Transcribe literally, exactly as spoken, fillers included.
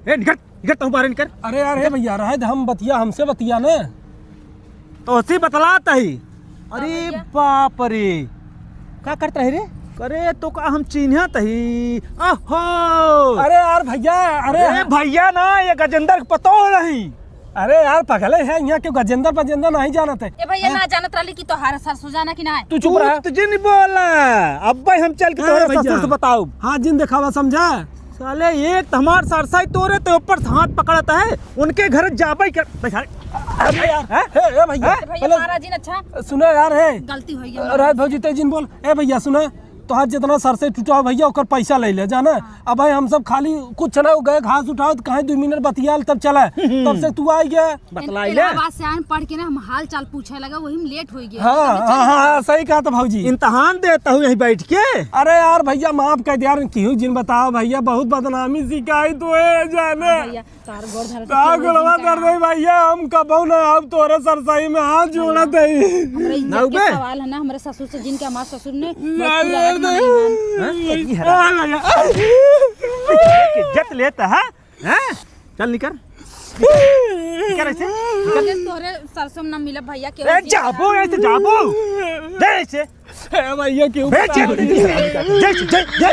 ए, निकर, निकर, तू बाहर निकर। अरे यार, हे भैया, रहे दे, हम बतिया, हमसे बतिया ना। तो उसी बतलात ही। अरे भैया। बाप रे, का करत रहे रे? अरे, तो का हम चिन्हत ही? अहो! अरे यार भैया, अरे अरे यार। भैया ना, ये गजेंद्र के पतोह रही। अरे यार, पगले है, यहाँ क्यों गजेंद्र पजेंद्र नहीं जानत है? ए भैया, हैं? ना जानत रहली कि तोहार सरसों जाना कि ना? तू चुप तू रह। तो जिन बोला, अब भाई हम चल के हाँ तोहरे भैया। ससुर से बताउब। हाँ, जिन देखावा, समझा? साले, एक तो हमार सरसाई तोरे, ते ऊपर से हाथ पकड़त है, उनके घर जाबे कर। बैठा रे। अरे यार, हैं? हे, ए भैया, हैं? ए भैया, पहले मारा जिन, अच्छा? सुना यार, हे। गलती हो गई। राज भौजी, ते जिन बोल। ए भैया, सुना, तोहार जितना सरसई टूटा हो भैया, ओकर पैसा ले ले, जाना? हाँ। अब भाई हम सब खाली कुछ ना, गए घास उठाओ, तो कहीं दो मिनट बतियाल, तब चला। तब से तू आ गया। बतलाई ले। इलाहाबाद से आए, पढ़ के ना हम हाल चाल पूछे लगा, वही में लेट हो गया। हाँ, हाँ, हाँ, हाँ, सही कहा था भौजी। इम्तहान देता हूँ यहीं बैठ के। अरे यार भैया, माफ कर दे यार, क्यों जिन बताओ भैया, बहुत बदनामी सिखाई तो है जाने। भैया, तार गोड़ धरत का है, गोड़वा जिनका दर्द है भैया, हम कबहू ना, अब तोरे सरसई में हाथ जोड़त है। हमरे इज्जत ना के उबे। सवाल है ना, हमरे ससुर से, जिनके हमार ससुर ने नहीं, पूरा नहीं, नहीं। हाँ, तो ये हरा। आ, लगा। इज्जत लेता है। हैं? चल निकर। निकर ऐसे। निकर। भैया, तोहरे सरसों में ना मिलब भैया, केहू ए, जी जाबो, ऐसे जाबो। दे ऐसे। ए भैया, क्यों ए, बता जा, रही है? जा, जा, जा।